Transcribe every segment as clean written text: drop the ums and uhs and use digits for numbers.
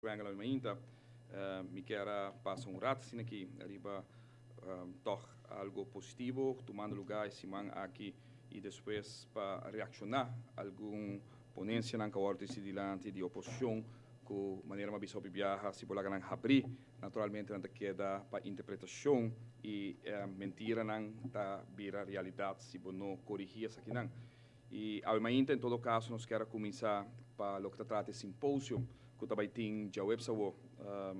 Schwengle mainta. Mi kier a pasa un rato asina aki riba toch algo positivo tumando lugar e siman aki y despues pa reacciona algun ponencianan cu a wordo treci dilanti di oposicion cu manera mi a bisa hopi biaha si bo laga nan habri naturalmente nan ta keda pa interpretacion y mentiranan ta bira realidad si bo no corigi esakinan. Y awe mainta en todo caso nos kier a cuminsa pa loke ta trata e simposium cu ta bay tin djaweps awo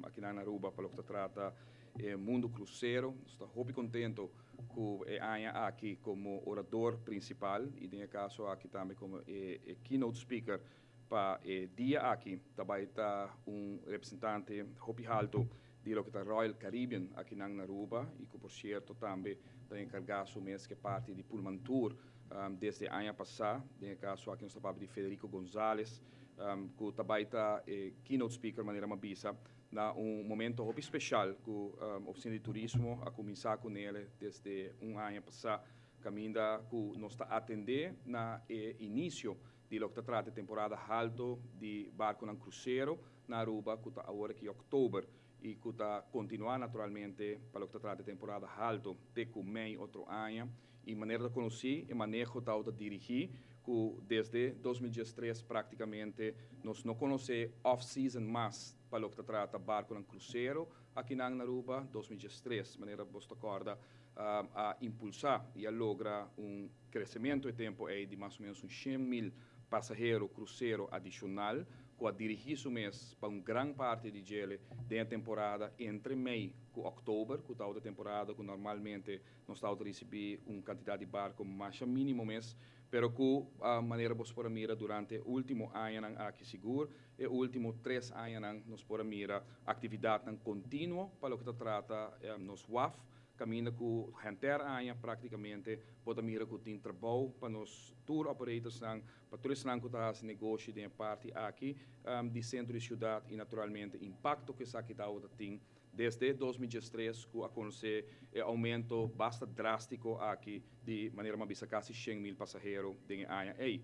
akinan na Aruba pa loke ta trata e mundo crucero. Nos ta hopi contento cu e aña aki como orador principal y den e caso aki tambe como e keynote speaker pa e dia aki ta bay ta un representante hopi halto di loke ta Royal Caribbean akinan na Aruba y cu por cierto tambe ta encarga su mes cu e parti di Pullmantur desde aña pasa. Den e caso aki nos ta papia di Federico Gonzalez cu ta bay ta e keynote speaker manera mi a bisa na un momento hopi special cu Oficina di Turismo a cuminsa cu nele desde un aña pasa, caminda cu nos ta atende na e inicio di loke ta trata e temporada halto di barconan crucero na Aruba cu ta awor aki october y cu ta continua naturalmente pa loke ta trata e temporada halto te cu mei otro aña. Y manera ta conoci e maneho ta dirigi cu desde 2013 practicamente nos no conoce off-season mas pa loke ta trata barconan crucero akinan na Aruba. 2013, manera bo ta corda, a impulsa y a logra un crecemento e tempo ey di mas o menos un 100 mil pasahero crucero adicional cu a dirigi su mes pa un gran parti di dje den temporada entre mei cu october, cu ta e temporada cu normalmente nos ta ricibi un cantidad di barco mas minimo mes, pero cu manera bo por mira durante ultimo aña aki sigur, e ultimo 3 aña nos por mira actividad continuo pa loke ta trata nos waf, caminda cu henter aña practicamente por mira cu tin trabou pa nos tour operators nan, pa tur esnan cu ta haci negoshi den parti aki di centro di ciudad y naturalmente impacto cu esaki ta tin desde 2013 cu a conoce e aumento basta drastico aki di manera mi a bisa casi 100 mil pasahero den aña ey.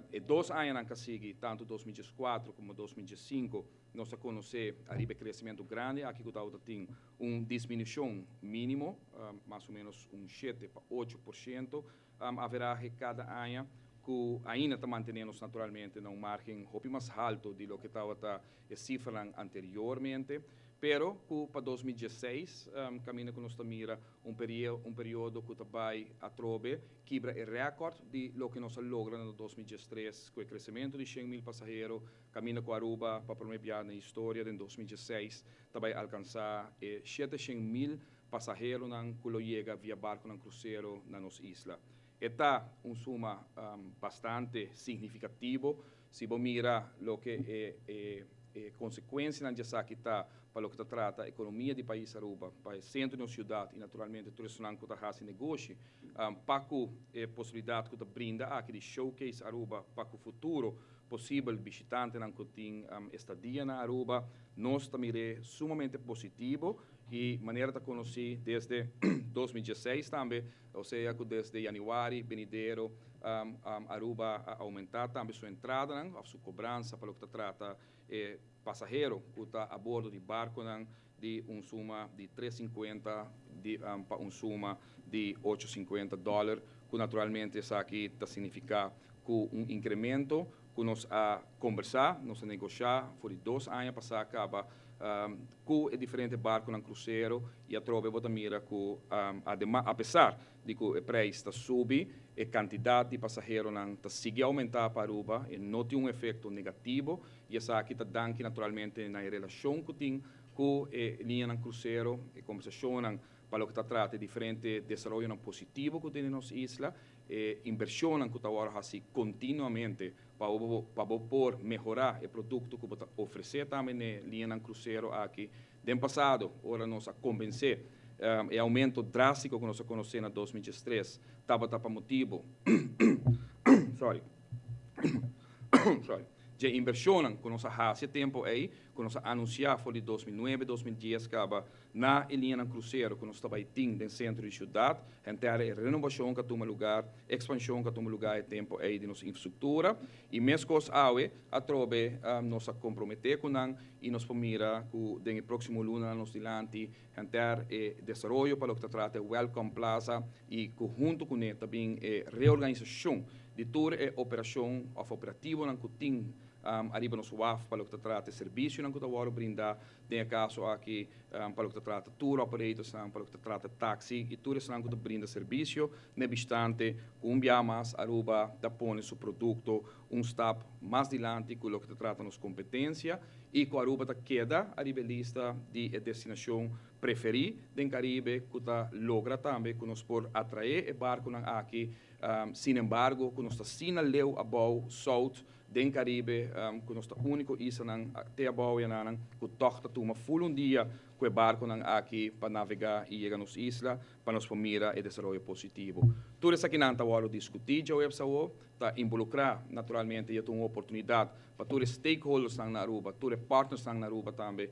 E 2 añanan cu a sigui, tanto 2014 como 2015, nos a conoce ariba crecemento grandi aki cu tin un disminucion minimo, mas o menos un 7 pa 8% average cada aña, cu ainda ta manteniendo naturalmente na un margen hopi mas halto di loke tabata e cifra anteriormente, pero cu pa 2016, caminda cu nos mira un periodo cu ta bay atrobe kibra e record di loke nos a logra na 2013 cu e crecemento di 100 mil pasahero, caminda cu Aruba pa prome biaha den historia di 2016 tambe alcansa 700 mil pasahero cu lo yega via barco crucero na nos isla. E ta un suma bastante significativo si bo mira loke e consecuencia di esaki ta pa loke ta trata economia di pais Aruba, pa e centro di ciudad y naturalmente tur esnan cu ta haci negoshi, pa e posibilidad cu ta brinda aki di showcase Aruba pa e futuro posibel bishitantenan cu tin estadia na Aruba, nos ta mira sumamente positivo y manera ta conoci desde 2016 tambe, o sea cu desde januari venidero Aruba a aumenta tambe su entrada, of su cobransa pa loke ta trata pasahero cu ta a bordo di barco di un suma di 350 pa un suma di 850 dollar, cu naturalmente esaki ta significa cu un incremento cu nos a combersa, nos a negocia, for di 2 aña pasa caba cu e diferente barco crucero y atrobe bo ta mira cu ademas, apesar di cu e prijs ta subi, e cantidad di pasahero ta sigui aumenta pa Aruba y no tin un efecto negativo y esaki ta danki naturalmente na relacion cu tin cu e linea crucero y conversacion pa loke ta trata diferente desaroyo positivo cu tin na nos isla, e inversion cu ta awor asina continuamente pa por mehora e producto cu ta ofrece tambe na linea crucero aki. Den pasado, ora nos a convence, e aumento drastico cu nos a conoce na 2013 tabata pa motibo, sorry, sorry. Di inversion cu nos a haci e tempo ey, cu nos a anuncia for di 2009, 2010 caba na e linea crucero cu nos tabata tin den centro di ciudad, henter e renovacion cu a tuma luga, expansion cu a tuma luga e tempo ey di nos infrastructura y mescos awe atrobe nos a compromete cu nan y nos por mira cu den proximo luna nos dilanti henter e desaroyo pa loke ta trata Welcome Plaza y cu hunto cu ne tambe e reorganisacion di tur e operacion of operativo nan cu tin ariba nos waf pa loke ta trata servicio nan cu ta wordo brinda, den caso aki pa loke ta trata tour operators nan, pa loke ta trata taxi y tur esnan cu ta brinda servicio na bishitante, cu un biaha mas Aruba ta pone su producto un stap mas dilanti cu loke ta trata nos competencia y cu Aruba ta keda ariba lista di destinacion preferi den Caribe, cu ta logra tambe cu nos por atrae e barconan aki. Sin embargo, cu nos ta asina leu abou south den Caribe, cu nos ta unico islanan te abou nan cu toch ta tuma full un dia cu e barconan aki pa navega y yega nos isla pa nos por mira e desaroyo positivo. Tur esakinan ta wordo discuti diahuebs awo, ta involucra naturalmente y un oportunidad pa tur stakeholders na Aruba, tur partners na Aruba tambe,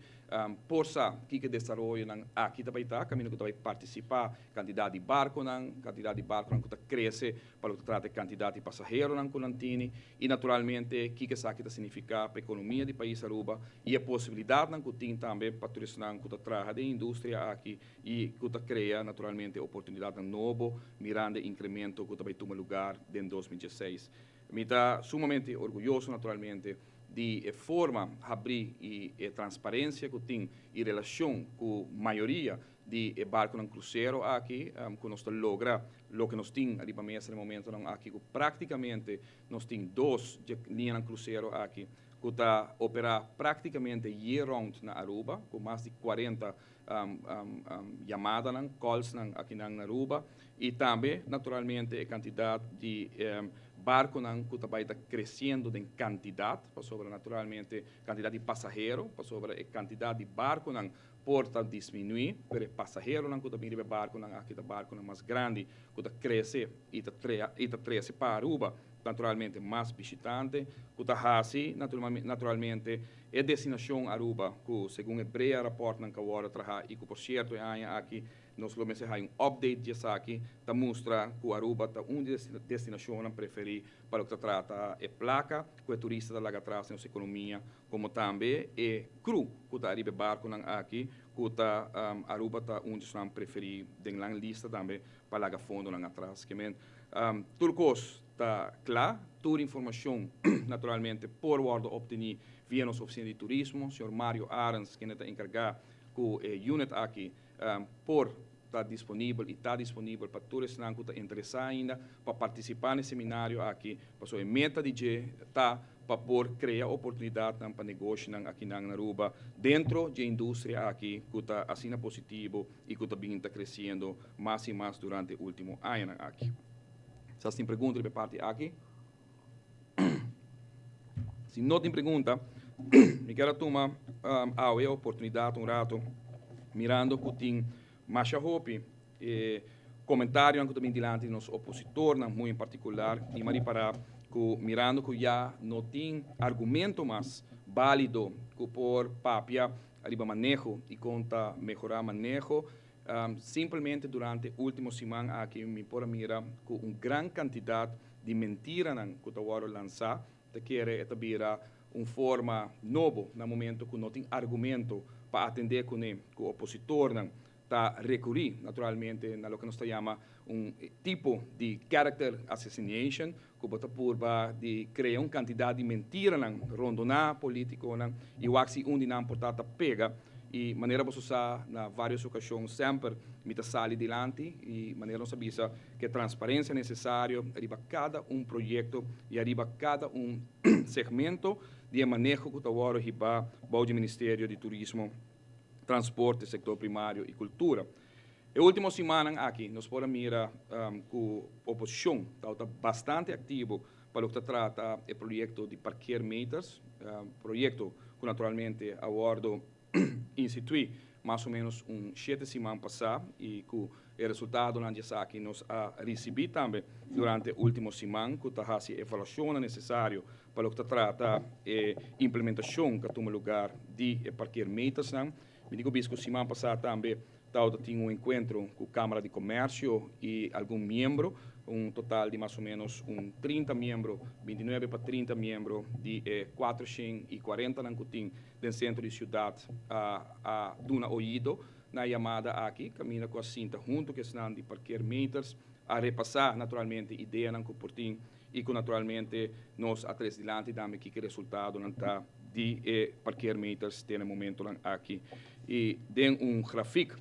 por sa kico desaroyo nan aki tambe ta, caminda cu tambe participa cantidad di barconan, cantidad di barconan cu ta crece pa loke ta trata cantidad di pasaheronan cu nan tin y naturalmente kico esaki ta significa pa economia di pais Aruba y e posibilidadnan cu tin tambe pa turistanan cu ta traha den industria aki y cu ta crea naturalmente oportunidad nobo mirando incremento cu tambe ta tuma luga den 2016. Mi ta sumamente orguyoso naturalmente di forma habri y transparencia cu tin y relacion cu mayoria di barconan crucero aki, cu nos ta logra loke nos tin ariba mesa na momento nan aki, cu practicamente nos tin dos linea crucero aki cu ta opera practicamente year round na Aruba, cu mas di 40 yamadanan, calls nan aki na Aruba y tambe naturalmente e cantidad di barconan cu tambe ta creciendo den cantidad, pasobra naturalmente cantidad di pasahero, pasobra e cantidad di barconan por ta disminui, pero e pasaheronan cu tambe riba barconan aki ta barconan mas grandi, cu ta crece y ta crece pa Aruba, naturalmente mas bishitante, cu ta haci naturalmente e destinacion Aruba, cu segun e BREA rapport nan cu a traha y cu por cierto aña aki nos lo mester un update di esaki, ta mustra cu Aruba ta un destinacion preferi pa loke ta trata e placa cu e turista ta laga atras den nos economia, como tambe e crew cu ta ariba barconan aki, cu ta Aruba ta un destinacion preferi den nan lista tambe pa laga fondonan atras. Kiermen, tur cos ta cla, tur informacion naturalmente por wordo obteni via nos oficina di turismo. Señor Mario Arens, cu ta encarga cu e unit aki, por ta disponibel y ta disponibel pa tur esnan cu ta interesa ainda pa participa na e seminario aki, pasobra e meta di dje ta pa por crea oportunidad pa negoshi aki na Aruba den e industria aki cu ta asina positivo y cu tambe ta creciendo mas y mas durante e ultimo aña aki. Si tin pregunta di parti aki? Si no tin pregunta, mi kier tuma e oportunidad un rato, mirando cu tin masha hopi comentario cu tambe dilanti di nos opositornan, muy en particular, y mi a ripara cu mirando cu ya no tin argumento mas valido cu por papia ariba maneho y con ta mehora maneho, simplemente durante ultimo siman aki mi por mira cu un gran cantidad di mentiranan cu ta wordo lansa, ta kere ta bira un forma nobo na momento cu no tin argumento pa atende cu opositornan ta recuri naturalmente na loke nos ta yama un tipo di character assassination, cu ta purba di crea un cantidad di mentiranan rondona politiconan y wak si un di nan por ta pega. Y manera bo sa, na varios ocasion semper mi ta sali dilanti y manera nos a bisa cu transparencia necesario ariba cada un proyecto y ariba cada un segmento di maneho cu ta wordo hiba bou di Ministerio di Turismo, Transporte, Sector Primario y Cultura. E ultimo siman aki nos por mira cu oposicion ta bastante activo pa loke ta trata e proyecto di parkeermeters, proyecto cu naturalmente a wordo institui. mas o menos un 7 siman pasa y cu e resultadonan di esaki nos a ricibi tambe durante ultimo siman, cu ta haci evaluacion necesario pa loke ta trata e implementacion cu a tuma luga di parkeermeters. Mi di cu siman pasa tambe tabatin un encuentro cu Camara di Comercio y algun miembro, un total di mas o menos un 30 miembro, 29 pa 30 miembro di 440 nan cu tin den centro di ciudad a duna oido na yamada aki, caminda cu a sinta hunto cu esnan di parkeermeters, a repasa naturalmente ideanan cu por tin y cu naturalmente nos a trece dilanti tambe ki resultadonan ta di parkeermeters den e momentonan aki. Y den un grafiek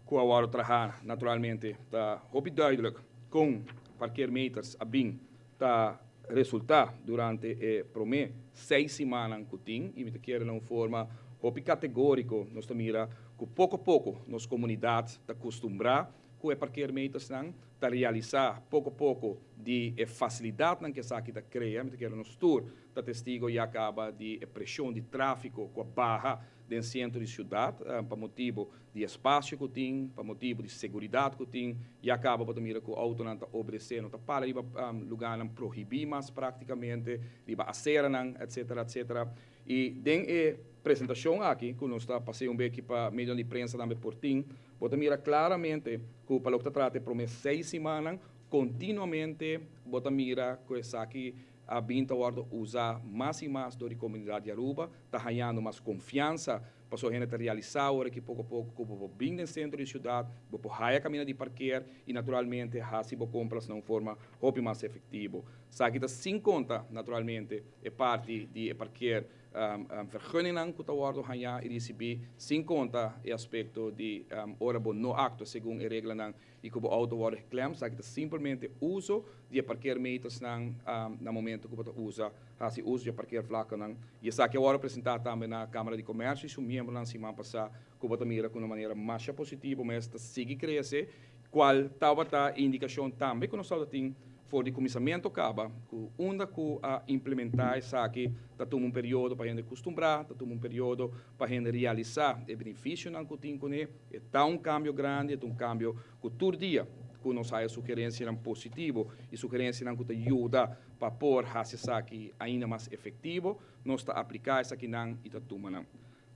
cu a wordo traha, naturalmente ta hopi duidelijk con parkeermeters a bin ta resulta durante e prome 6 siman cu tin y mi kier na un forma hopi categorico nos mira cu poco poco nos comunidad ta acostumbra cu e parkeermeters nan ta realisa poco poco di e facilidad nan cu esaki ta crea. Mi kier nos tur ta testigo ya caba di presion di trafico cu a baha den centro di ciudad pa motibo di espacio cu tin, pa motibo di seguridad cu tin. Ya caba pa mira cu auto nan ta obedece, no ta para riba lugarnan prohibi mas practicamente, riba aceranan, etc., etc. Y den e presentacion aki, cu nos ta pasa un beki pa medio di prensa tambe por tin, bo ta mira claramente cu pa loke ta trata prome 6 siman, continuamente bo ta mira cu esaki a bin ta wordo usa mas y mas door di comunidad di Aruba, ta hayando mas confiansa, paso hende ta realisa awor cu poco poco cu bo bin den centro di ciudad, bo por haya caminda di parkeer y naturalmente haci bo compras na un forma hopi mas efectivo. Esaki ta sin conta naturalmente e parti di parkeer vergunningen cu ta wordo haya y ricibi, sin conta e aspecto di ora bo no actua segun e reglanan y cu bo auto wordo geclem. Esaki ta simplemente uso di parkeermeters nan na momento cu bo ta usa, haci uso di parkeervlaknan. Y esaki a wordo presenta tambe na Camara di Comercio y su miembronan siman pasa, cu bo ta mira cu un manera mas positivo, mas ta sigui crece, cual tabata indicacion tambe cu nos tin for di cuminsamento caba, cu unda cu a implementa esaki ta tuma un periodo pa hende acostumbra, ta tuma un periodo pa hende realisa e beneficionan cu tin cune. Ta un cambio grandi, ta un cambio cu tur dia cu nos haya sugerencianan positivo y sugerencianan cu ta yuda pa por haci esaki ainda mas efectivo, nos ta aplica esakinan y ta tuma nan.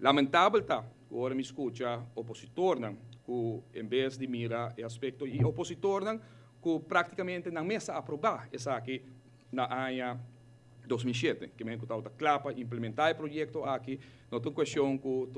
Lamentabel ta, ora mi scucha opositornan, cu en bes di mira e aspecto y opositornan, cu practicamente nan mes a aproba esaki na aña 2007, cu men cu tabata cla pa implementa e proyecto aki. No ta un cuestion cu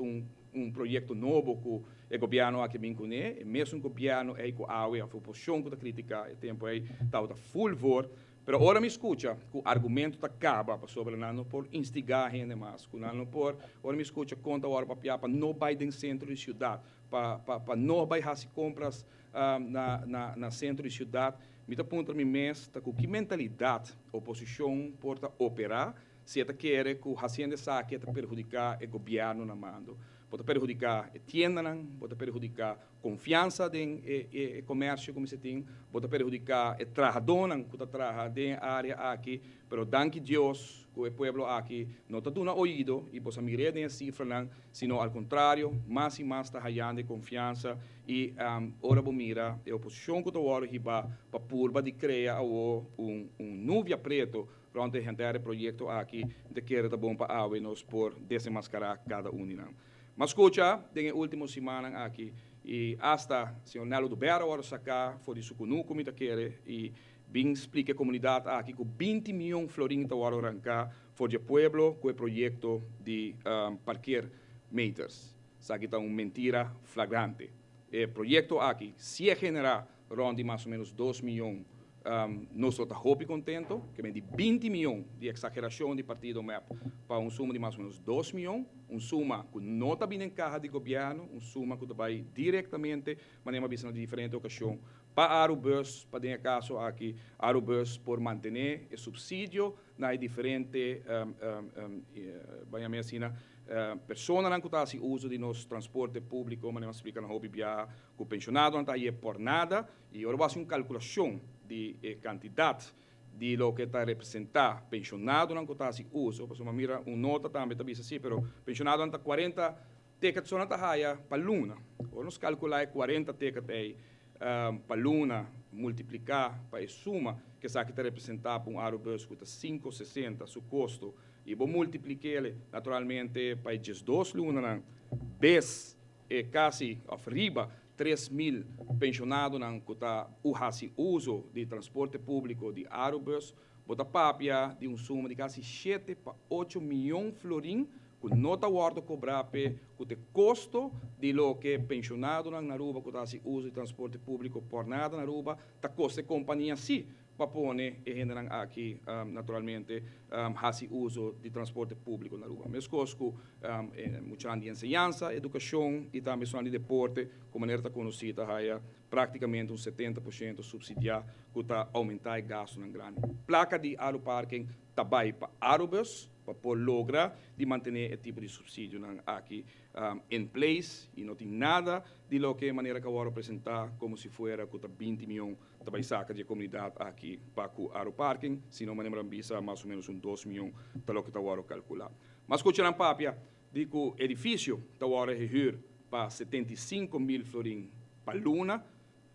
un proyecto nobo cu e gobierno aki bin cune, e mesun gobierno ey cu awe a oposicion cu ta critica e tempo ey tabata full voor. Pero ora mi scucha cu argumento ta caba pasobra nan no por instiga hende mas, cu nan no por, ora mi scucha conta ora papia pa no bay den centro di ciudad, pa no bay haci compras na centro di ciudad, mi ta puntra mi mes ta cu ki mentalidad oposicion por ta opera si ta kere cu haciendo esaki ta perhudica e gobierno na mando. Bo ta perhudica e tiendanan, bo ta perhudica confiansa den e comercio cu tin, bo ta perhudica e trahadornan cu ta traha den area aki, pero danki Dios cu e pueblo aki no ta duna oido y bo sa mira den cifranan, sino al contrario, mas y mas ta hayando confiansa y ora bo mira e oposicion cu ta wordo hiba pa purba di crea un nubia preto rond e proyecto aki, di kier ta bon pa awe nos por desenmascara cada un di nan. Mas scucha, den e ultimo siman aki, y hasta señor Nelo Oduber a wordo saca for di su cunucu, mi ta kere, y bin splica e comunidad aki cu 20 miyon florin ta wordo ranca for di pueblo cu e proyecto di parkeermeters. Esaki ta un mentira flagrante. E proyecto aki, si e genera rond di mas o menos 2 miyon, nos ta hopi contento, cu di 20 miyon di exageracion di partido MEP pa un suma di mas o menos 2 miyon, un suma cu no ta bin caha di gobierno, un suma cu ta bay directamente, manera bisa na diferente ocasion, pa Arubus, pa den caso aki, Arubus por mantene e subsidio na diferente, um, um, um, asina, personanan cu ta haci uso di nos transporte publico, manera splica na hopi bia, cu pensionadonan ta por nada, y ora haci un calculacion di cantidad di loke ta representa pensionadonan cu ta haci uso, pasobra mira un nota tambe ta bisa asina, pero pensionadonan ta 40. Ticket so nan ta haya pa luna. Ora nos calcula e 40 ticket ey pa luna multiplica pa e suma cu esaki ta representa pa un Arubus cu ta 5,60 su costo y bo multiplikele naturalmente pa e 12 lunanan bes e casi of riba 3000 pensionadonan cu ta haci uso di transporte publico di Arubus, bo ta papia di un suma di casi 7 pa 8 miyon florin cu no ta wordo cobra pe cu t'e costo di loke pensionadonan na Aruba cu ta haci uso di transporte publico por nada na Aruba ta costa e compania si pa pone e hendenan aki naturalmente haci uso di transporte publico na Aruba. Mescos cu e muchanan di enseñansa, educacion y tambe esunnan di deporte cu manera ta conoci ta haya practicamente un 70% subsidia cu ta aumenta e gastonan grandi. Placa di Aruparking ta bay pa Arubus pa por logra di mantene e tipo di subsidionan aki in place y no tin nada di loke manera cu a wordo presenta como si fuera cu ta 20 miyon ta bay saca di e comunidad aki pa cu Aruparking, sino manera nan bisa mas o menos un 2 miyon ta loke ta wordo calcula. Mas scucha nan papia di cu edificio ta wordo gehuur pa 75 mil florin pa luna,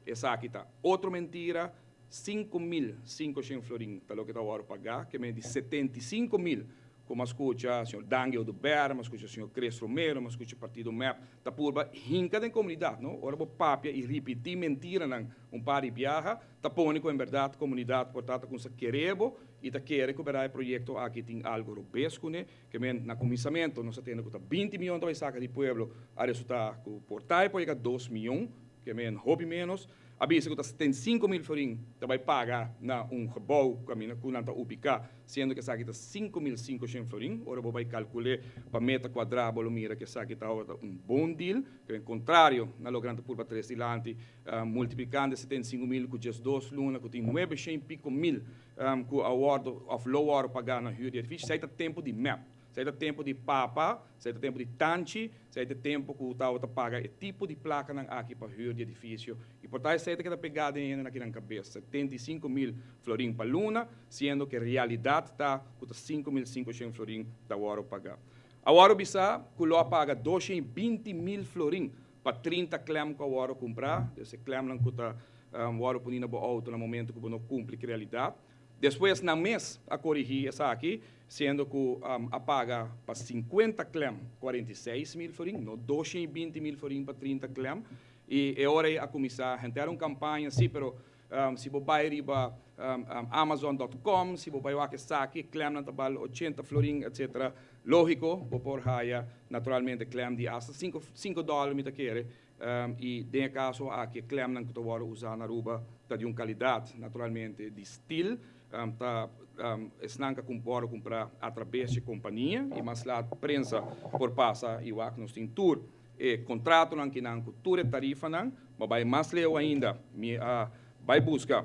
esaki ta otro mentira. 5500 florin ta loke ta wordo paga, ke men di 75 mil, como a scucha señor Dangui Oduber, a scucha señor Chris Romero, a scucha partido MEP, ta purba hinca den comunidad, no? Ora bo papia y ripiti mentiranan un par di biaha, ta pone cu en berdad comunidad por ta cu sa kere bo y ta kere cu berdad e proyecto aki tin algo robes cune, ke men na cuminsamento nos a tende cu ta 20 miyon ta bay saca di pueblo, a resulta cu por ta e por yega 2 miyon, ke men hopi menos. A bisa cu ta 75 mil florin ta bay paga na un gebouw caminda cu nan ta ubica, siendo cu esaki ta 5500 florin. Ora bo bay calcule pa meter cuadra, bo lo mira cu esaki ta un bon deal, pero en contrario na loke nan ta purba tres dilanti, multiplicando e 75 mil cu 12 luna, cu tin 900 y pico mil cu a wordo of lo wordo paga na huur di edificio. Esey ta tempo di MEP. Esey ta tempo di papa, esey ta tempo di tanchi, esey ta tempo cu tabata paga e tipo di placanan aki pa huur di edificio. Y por ta esey ta keda pega den hende aki nan cabes, 75 mil florin pa luna, siendo cu realidad ta cu ta 5500 florin ta wordo paga. A wordo bisa cu lo a paga 220 mil florin pa 30 klem cu a wordo cumpra, dus e klemnan cu ta wordo poni na bo auto na momento cu bo no cumpli cu realidad. Despues nan mes a corigi esaki, siendo cu a paga pa 50 klem 46 mil florin, no 220 mil florin pa 30 klem. Y e ora a cuminsa henter un campaña, si, pero si bo bay riba Amazon.com, si bo bay wak esaki, klem nan ta bal 80 florin, etc. Logico, bo por haya naturalmente klem di hasta 5 dollar mi ta kere, y den caso aki klem nan cu ta wordo usa na Aruba ta di un calidad naturalmente di steel, ta esnan cu por cumpra a traves di compania y mas laat prensa por pasa y wak nos tin tur e contratonan cu nan cu tur e tarifanan, ma bay mas leu ainda, mi a bay busca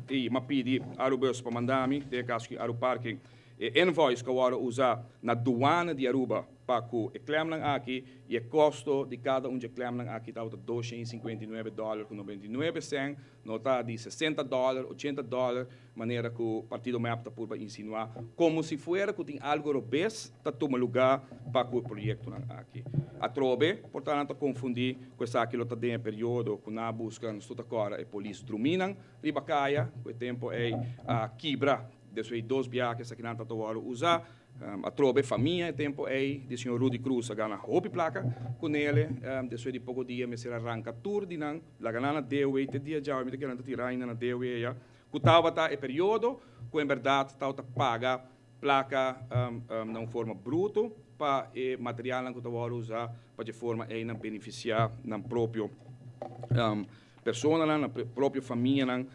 y m'a pidi Arubus pa manda mi, den caso cu Aruparking, e invoice cu a usa na douane di Aruba pa cu e klemnan aki y e costo di cada un di e klemnan aki ta 259 dollar cu 99 cent, no ta di 60 dollar, 80 dollar, manera cu partido MEP ta purba insinua, como si fuera cu tin algo robes ta tuma lugar pa cu e proyectonan aki. Atrobe, por tanto, confundi cu esaki lo ta den periodo cu nan a busca nos ta cora e polis druminan riba caya, cu e tempo ey a kibra despues dos biaha esaki nan ta usa. Atrobe famia e tempo ey di señor Rudy Cruz a gana hopi placa cu nele, despues di poco dia mester arranca tur di nan, laga nan na DOW te dia djawe mi ta kere nan ta tira ainda na DOW ya, cu tabata e periodo cu en berdad tabata paga placa na un forma bruto pa e materialnan cu ta wordo usa pa di forma ey nan beneficia nan propio personanan, nan propio famianan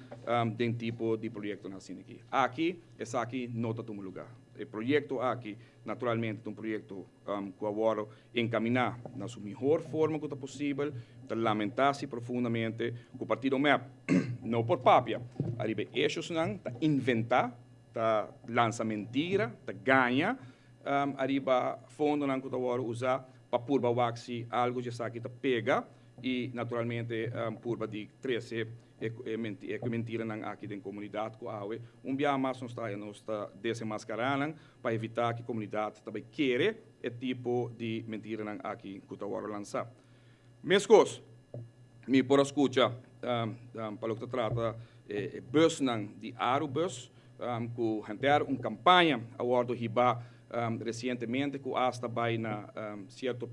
den tipo di proyectonan asina aki. Aki, esaki no ta tuma lugar. E proyecto aki, naturalmente, ta un proyecto cu a wordo encamina na su mihor forma cu ta posibel. Ta lamenta si profundamente cu partido MEP no por papia ariba issuesnan, ta inventa, ta lansa mentira, ta gaña ariba fondonan cu ta wordo usa pa purba wak si algo di esaki ta pega y naturalmente purba di trece. E mentiranan aki den comunidad cu awe un biaha mas nos ta desenmascara nan pa evita cu e comunidad tambe kere e tipo di mentiranan aki cu ta wordo lansa. Mescos, mi por a scucha pa loke ta trata busnan di Arubus, cu henter un campaña a wordo hiba recientemente cu hasta bay na cierto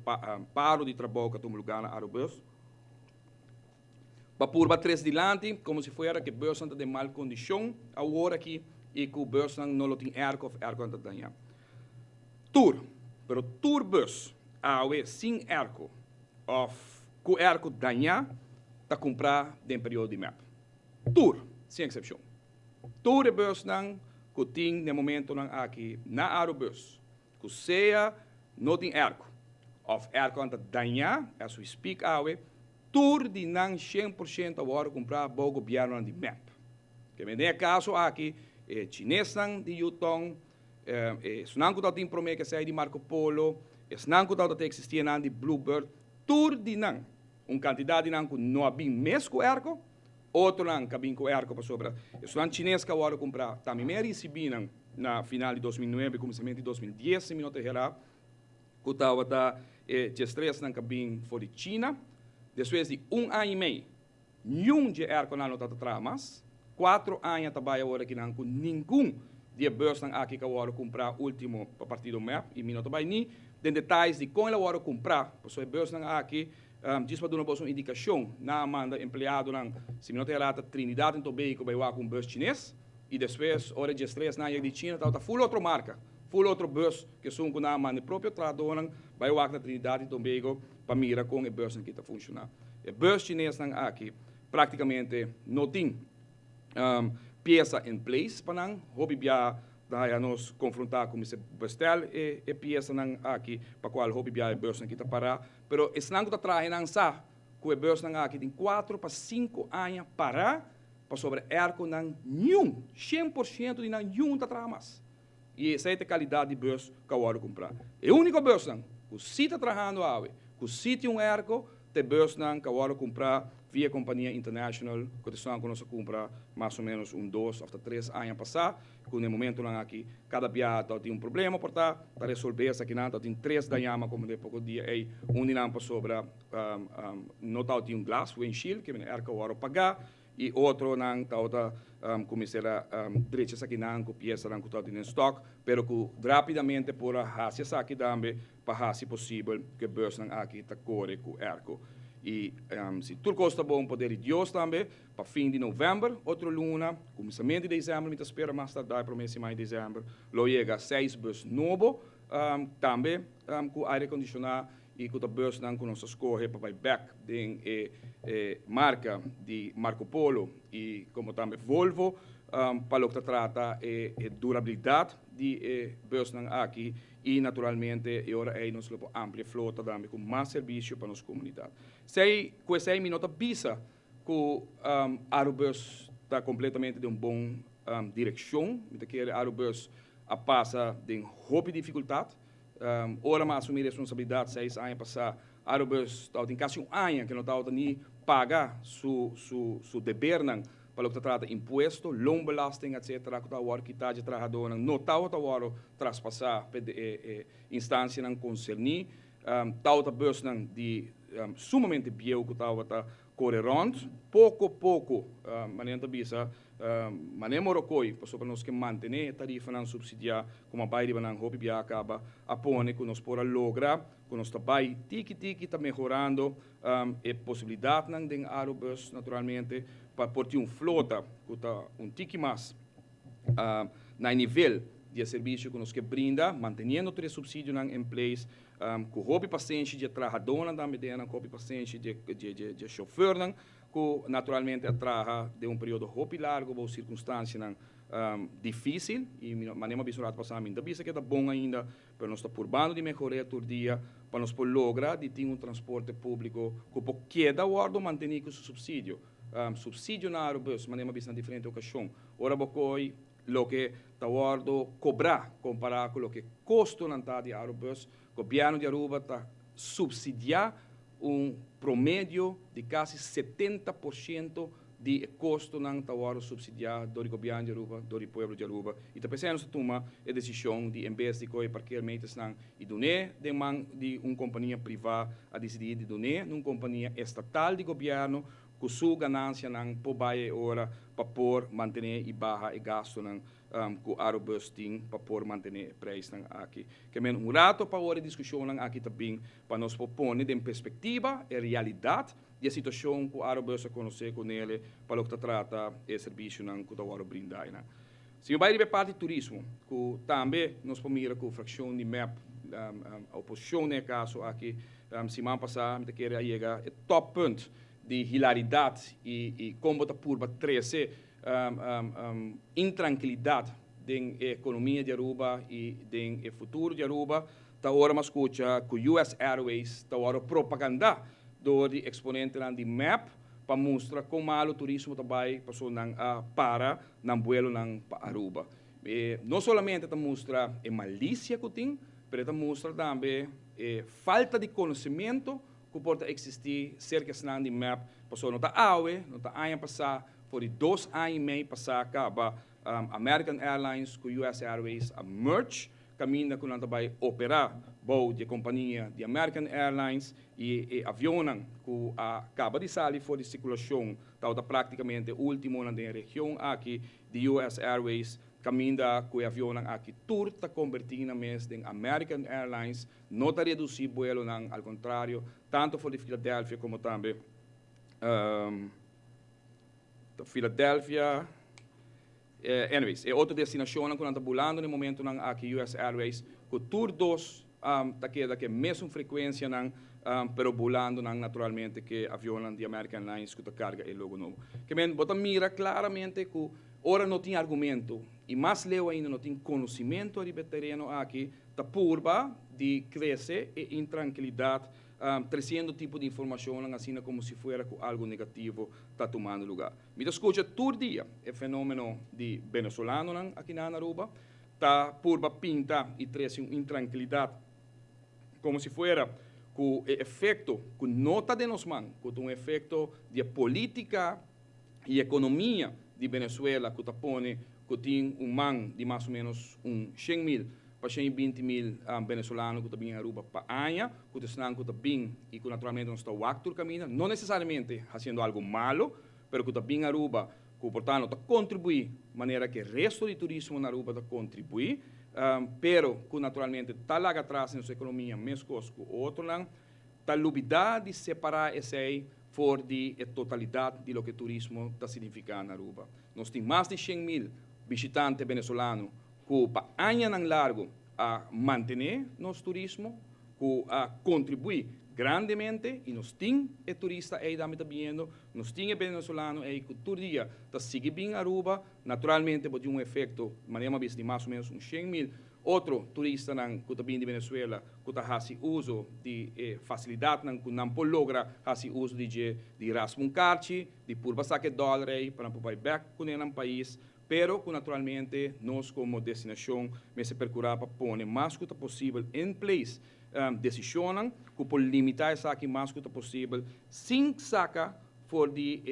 paro di trabou cu a tuma luga na Arubus. Pa purba trece dilanti, como si fuera cu bus ta den mal condicion awor aki y cu bus no lo tin airco of airco ta daña. Tur, pero tur bus awe sin airco of cu airco daña ta cumpra den periodo di MEP. Tur, sin excepcion. Tur busnan cu tin na momentonan aki na Arubus, cu sea no tin airco of airco ta daña, as we speak awe, tur di nan 100% a wordo cumpra pa gobierno di MEP. Cu den caso aki, chinesnan di Yutong, esnan cu tin prome cu di Marco Polo, esnan cu ta existi di Bluebird, tur di nan, un cantidad di nan cu no a bin mes cu airco, otronan cu a bin cu airco pasobra. Esnan chines cu a wordo cumpra, tambe mi a ricibi na final di 2009, cuminsamento di 2010, si mi no ta era, cu tabata 13 nan cu a bin for di China. Despues di un aña y mey, ningun di airco no ta traha mas. 4 aña tambe awor aki nan cu ningun di busnan aki cu a wordo cumpra ultimo pa partido MEP y mi no ta bay ni den detaye di con el a wordo cumpra, pasobra e busnan aki, djis pa duna un indicacion, nan a manda empleadonan, si mi no ta era, Trinidad y Tobago bay cu un bus chines y despues ora 13 nan di China ta full otro marca, full otro bus cu esun cu nan a manda propio trahadornan bay na Trinidad y Tobago pa mira con e bus aki ta funciona. E bus chines aki practicamente no tin pieza in place pa nan, hopi bia da nos confronta cu e bestel e piezanan aki, pa cual hopi bia e bus aki ta para, pero esnan cu ta traha nan sa cu e busnan aki tin 4 pa 5 aña para pasobra airco nan ningun, 100% di nan ningun ta traha mas. Y esey ta e calidad di bus cu a wordo cumpra. E unico busnan cu si ta trahando awe, cu si tin un airco, ta busnan cu a wordo cumpra via compania international, cu ta cu nos a cumpra mas o menos un 2 of 3 aña pasa, cu na momentonan aki, cada biaha tin un problema por ta, pa resolve esaki nan, tin tres daña como di poco dia, ey, un di nan pasobra no tin un glass windshield, cu e airco a wordo paga, y otronan ta cuminsa drecha esakinan cu piezanan cu ta den stock, pero cu rapidamente por haci esaki tambe pa haci posibel cu e busnan aki ta core cu airco. Y si tur cos ta bon, poder di Dios tambe, pa fin di november, otro luna, cuminsamento di december, mi ta spera mas tarda prome siman di december, lo yega seis bus nobo, tambe cu aire acondiciona y cu e busnan cu nos a scoge pa bay back den e marca di Marco Polo y como tambe Volvo, pa loke ta trata e durabilidad di e busnan aki y naturalmente e ora ey nos lo amplia flota tambe cu mas servicio pa nos comunidad. Esey, cu esey mi no ta bisa cu Arubus ta completamente den un bon direccion, mi ta kere Arubus a pasa den hopi dificultad. Ora mi a asumi responsabilidad 6 aña pasa, Arubus tin casi un aña cu no tabata ni paga su debernan pa loke ta trata impuesto, loonbelasting, etc., cu ta awor kita di trahadornan, no tabata awor traspasa pa e instancianan concerni, tabata busnan di sumamente bieu cu tabata core rond, poco poco, manera ta bisa, manera morocoi, pasobra nos kier mantene tarifanan subsidia, como bay riba nan hopi bia caba, a pone cu nos por a logra, cu nos ta bay tiki tiki ta mehorando e posibilidadnan den Arubus, naturalmente, pa por tin un flota cu ta un tiki mas na nivel di servicio cu nos kier brinda, manteniendo tur subsidionan in place, cu hopi pasenshi di trahadornan tambe den, cu hopi pasenshi di chauffeurnan, cu naturalmente a traha den un periodo hopi largo, bou circunstancianan dificil, y manera mi a bisa un rato pasa, mi no bisa cu ta bon ainda, pero nos ta purbando di mehora tur dia pa nos por logra di tin un transporte publico cu por keda wordo manteni cu su subsidio. Subsidio na Arubus, manera mi a bisa na diferente ocasion. Ora bo coy loke ta wordo cobra compara cu loke costonan ta di Arubus, gobierno di Aruba ta subsidia un promedio di casi 70% di e costonan ta wordo subsidia door di gobierno di Aruba, door di pueblo di Aruba. Y ta pesey nos a tuma e decision di en bes di coge parkeermetersnan y dun'e den man di un compania priva, a dicidi di dun'e na un compania estatal di gobierno cu su ganancianan por bay e ora pa por mantene y baha e gastonan cu Arubus tin pa por mantene e prijsnan aki. Ke men un rato pa ora e discusionnan aki ta bin pa nos por pone den perspectiva e realidad di e situacion cu Arubus a conoce cu nele pa loke ta trata e servicionan cu ta wordo brinda aynan. Si mi bay riba e parti turismo, cu tambe nos por mira cu fraccion di mep, oposicion den e caso aki, siman pasa mi ta kere a yega e toppunt di hilaridad y con bo ta purba trece intrankilidad den e economia di Aruba y den e futuro di Aruba, ta ora mi a scucha cu US Airways ta wordo propaganda door di exponentenan di mep pa mustra con malo turismo ta bay pasobra nan a para nan buelonan pa Aruba. E no solamente ta mustra e malicia cu tin, pero e ta mustra tambe e falta di conocimento cu por ta existi cerca esnan di mep, pasobra no ta awe, no ta aña pasa, for di 2 aña y mei pasa caba American Airlines cu US Airways a merge, caminda cu nan ta bay opera bou di compania di American Airlines y e avionnan cu a caba di sali for di circulacion ta practicamente ultimo na region aki di US Airways, caminda cu e avionnan aki tur ta converti nan mes den American Airlines. No ta reduci vuelonan, al contrario, tanto for di Philadelphia como tambe Philadelphia, anyways, e otro destinacion cu nan ta bulando na momentonan aki US Airways, cu tur dos ta keda cu mesun frecuencianan, pero bulando nan naturalmente cu avion di American Airlines cu ta carga e logo nobo. Ke men, bo ta mira claramente cu ora no tin argumento y mas leu ainda no tin conocimento riba tereno aki, ta purba di crece e intrankilidad, treciendo tipo di informacion asina como si fuera cu algo negativo ta tumando luga. Mi ta scucha tur dia e fenomeno di venezolano aki na Aruba, ta purba pinta y trece un intrankilidad como si fuera cu e efecto cu no ta den nos man, cu un efecto di politica y economia di Venezuela cu ta pone cu tin un man di mas o menos un 100 mil pa 120 mil venezolano cu ta bin Aruba pa aña, cu ta cu ta bin y cu naturalmente no ta wak tur caminda, no necesariamente haciendo algo malo, pero cu ta bin Aruba, cu por tanto ta contribui manera cu e resto di turismo na Aruba ta contribui, pero cu naturalmente ta laga atras den nos economia mescos cu otronan, ta lubida di separa esey for di e totalidad di loke turismo ta significa na Aruba. Nos tin mas di 100 mil bishitante venezolano cu pa añanan largo a mantene nos turismo, cu a contribui grandemente y nos tin e turista ey tambe ta biniendo, nos tin e venezolano ey cu tur dia ta sigui bin Aruba, naturalmente bo tin un efecto, manera mi a bisa, di mas o menos un 100 mil otro turistanan cu ta bin di Venezuela, cu ta haci uso di facilidadnan cu nan por logra haci uso di dje, di raspa un carchi, di purba saca dollar ey pa nan por bay back cu nan pais, pero cu naturalmente nos como destinacion mester percura pa pone mas cu ta posibel in place decisionnan cu por limita esaki mas cu ta posibel sin saca for di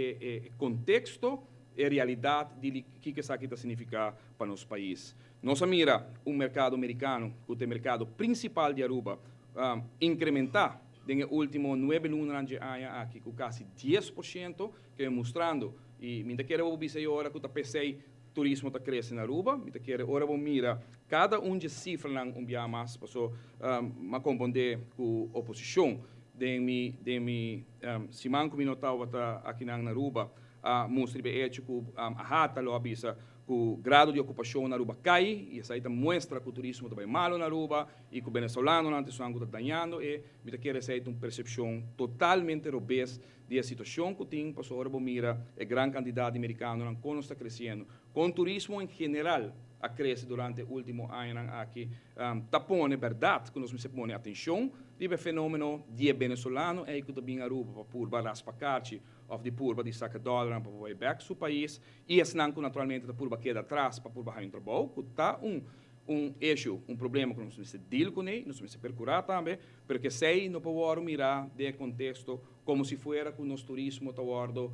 contexto e realidad di kico esaki ta significa pa nos pais. Nos a mira un mercado americano, cu ta e mercado principal di Aruba, incrementa den ultimo 9 luna di aña aki cu casi 10%, cu ta mustrando, y mi kier bisa awor cu ta pesey turismo ta crece na Aruba, mi kier ora mira cada un di cifranan un biaha mas, paso m'a compronde cu oposicion den mi siman cu mi no tabata aki na Aruba a mustra e hecho cu AHATA lo a bisa cu grado di ocupacion na Aruba a cay y esey ta muestra cu turismo ta malo na Aruba y cu venezolanonan ta dañando y mi kier esey un percepcion totalmente robes di e situacion cu tin, pasobra ora mira e gran cantidad di americano con ta creciendo, cu turismo en general a crece durante e ultimo añanan aki, ta pone berdad cu nos mester pone atencion riba e fenomeno di venezolano ey cu ta bin Aruba pa purba raspa carchi of di purba di saca dollar pa bay back su pais y esnan cu naturalmente ta purba keda atras pa purba haya un trabou, cu ta un Un issue, un problema ku nos mester deal kuné, nos mester perkurá tambe, pero ku esei no por mira den konteksto komo si fuera ku nos turismo ta wòrdu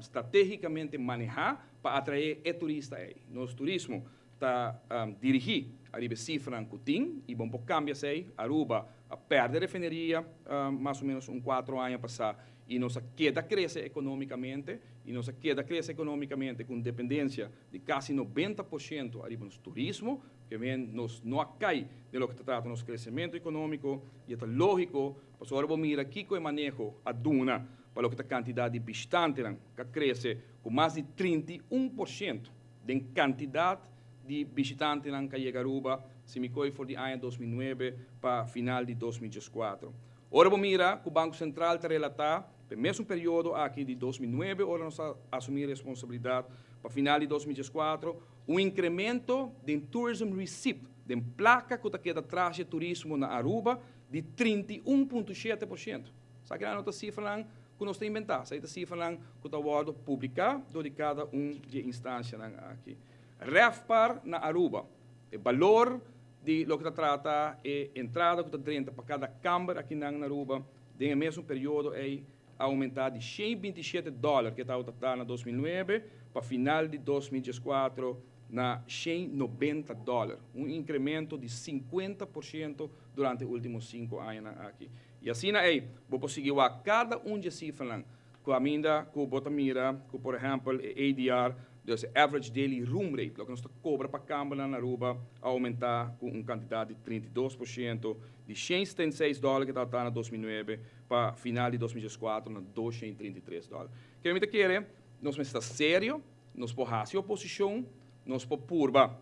stratégikamente manehá pa atraé e turista ei. Nos turismo ta dirigí ariba sifra ku tin i bo no por kambia esei. Aruba a pèrdè refineria mas o ménos un 4 aña pasá i nos a keda krese ekonómikamente i nos a keda krese ekonómikamente ku dependensia di kasi 90% ariba nos turismo, ke men nos no a kai den loke ta trata nos kresementu ekonómiko. I ta lógiko, pasobra ora mira kiko e maneho a duna pa loke ta kantidat di bishitante ku a krese ku mas di 31% di kantidat di bishitante ku a yega Aruba, si mi koi for di aña 2009 pa final di 2014. Ora mira ku Banko Sentral ta relatá, e mesun periodo aki di 2009, ora nos a asumí responsabilidat, pa final di 2014, un inkremento di tourism receipt, di plaka ku ta keda tras di turismo na Aruba, di 31,7%. Sabe ku no ta sifra ku nos ta inventá, esaki ta sifra ku ta wòrdu publiká dor di kada un di e instansianan aki. RevPAR na Aruba, e balor di loke ta trata e entrada ku ta drenta pa kada kamber aki na Aruba, den e mesun periodo ei a oumentá di 127 dòler ku tabata na 2009 pa final di 2014 na 190 dòler, un inkremento di 50% durante e último 5 añanan aki. I asina ei, bo por sigui kada un di e sifranan, ku ainda ku bo ta mira ku, por ehèmpel, ADR, dus average daily room rate, loke nos ta kobra pa kamber na Aruba, a oumentá ku un kantidat di 32%, di 176 dòler ku tabata na 2009 pa final di 2014 na 233 dòler. Ke mi ke, nos ta serio, nos por hasi oposishon, nos por purba,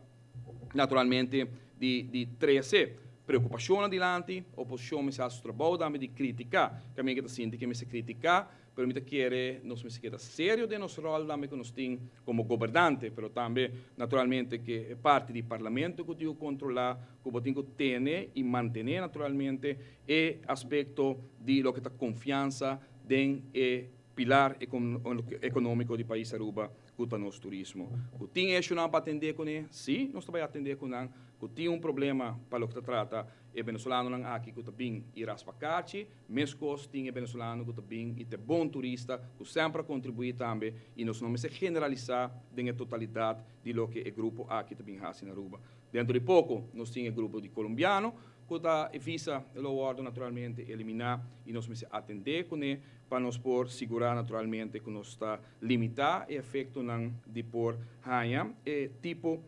naturalmente, di trese preokupashon adilanti, oposishon mester hasi trabou tambe di kritiká, ku mi ta sinti ku mester kritiká, pero mi ke nos mester keda serio den nos ròl tambe ku nos tin komo gobernante, pero tambe, naturalmente, ku parti di parlamento ku tin ku kontrolá, ku tin ku tene i mantené, naturalmente, e aspekto di loke ta konfiansa den e pilar ekonómiko di pais Aruba, ku ta nos turismo. Ku tin issue pa atendé kuné, sí, nos ta bai atendé kuné, ku tin un problema pa loke ta trata e venezolanonan aki ku ta bin i raspa karchi, meskos tin e venezolano ku ta bin i ta bon turista, ku semper a kontribuí tambe, i nos no mester generalisá den totalidat di loke e grupo aki ta bin hasi na Aruba. Dentro di poko, nos tin e grupo di kolombiano, ku ta visa lo wòrdu naturalmente eliminá i nos mester atendé kuné pa nos por sigurá, naturalmente, ku nos ta limitá e efektonan di por haña e tipo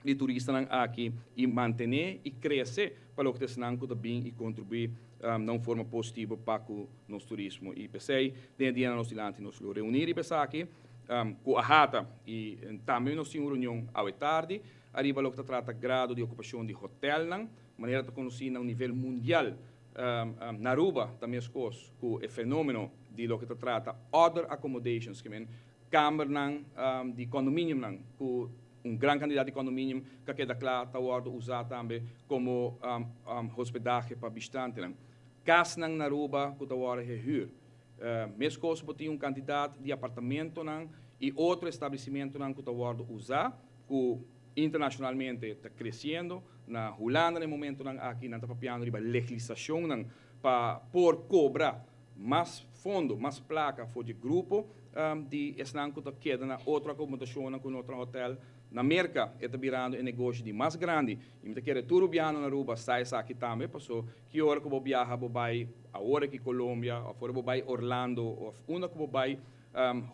di turistanan aki i mantené i krese pa loke ta ku ta bin i kontribuí na un forma positivo pa ku nos turismo. I p'esei, den dia nos dilanti nos lo reuní riba esaki ku AHATA i tambe nos tin un reunion awe tardi ariba loke ta trata grado di okupashon di hotelnan, manera ta konosí na un nivel mundial. Na Aruba tambe kos ku e fenómeno di loke ta trata other accommodations, ke men kamernan di condominiumnan, ku un gran kantidat di condominium ku keda kla ta wòrdu usá tambe komo hospedahe pa bishitantenan. Kasnan na Aruba ku ta wòrdu gehuur. Meskos tin un kantidat di apartamentonan i otro establesimentonan ku ta wòrdu usá, ku internashonalmente ta kresiendo. Na Hulanda, na momentonan aki, nan ta papiando di legislashon pa por kobra mas fondo, mas plaka for di grupo di esnan ku ta keda na otro akomodashon ku otro hotel. Na Merka, ta birando e negoshi di mas grandi. I mi ta kere tur rubiano na Aruba sa esaki tambe, paso ki ora ku bo biaha, bo bai awor aki Colombia, òf ora bo bai Orlando, òf unda ku bo bai,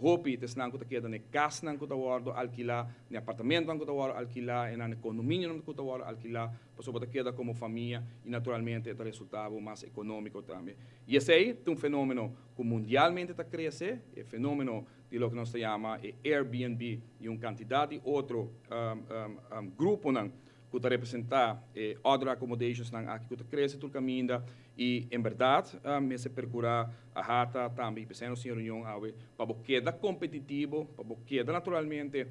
hopi ta esnan ku ta keda na kasnan ku ta wòrdu alkilá, na apartamentonan ku ta wòrdu alkilá, i na kondominionan ku ta wòrdu alkilá, paso bo ta keda komo famia i naturalmente ta resultá mas ekonómiko tambe. I esei ta un fenómeno ku mundialmente ta krese, e fenómeno di loke nos ta yama Airbnb i un kantidat di otro gruponan ku ta representá other accommodations nan aki ku ta krese tur kaminda i en berdat mester perkurá AHATA tambe i p'esei nos tin reunion awe pa bo keda kompetitivo, pa bo keda naturalmente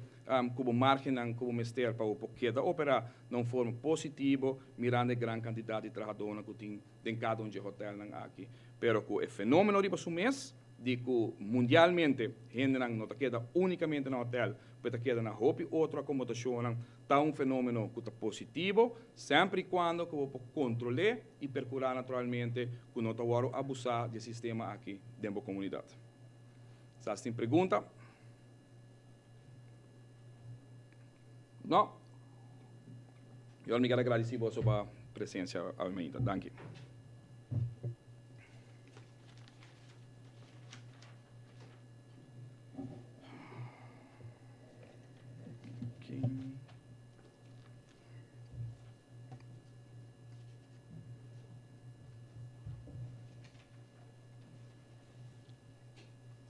ku bo margennan ku bo mester pa bo keda operá na un forma positivo mirando e gran kantidat di trahadónan ku tin den kada un di e hotelnan aki. Pero ku e fenómeno riba su mes. di ku mundialmente hendenan no ta keda únikamente na hotèl, pero ta keda na hopi otro akomodashonnan, ta un fenómeno ku ta positivo, semper i kuando ku bo por kontrol'é i perkurá naturalmente ku no ta wòrdu abusá di e sistema aki den bo komunidat. Sa si tin pregunta? No? Yo mi ker a gradisí boso pa presensia awe mainta. Danki.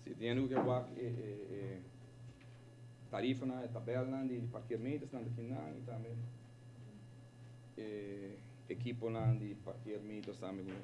Si tin hende ku ke wak e e tarifanan, e tabelnan di parkeermeters nan ta kinan i tambe e ekiponan di parkeermeters tambe ku.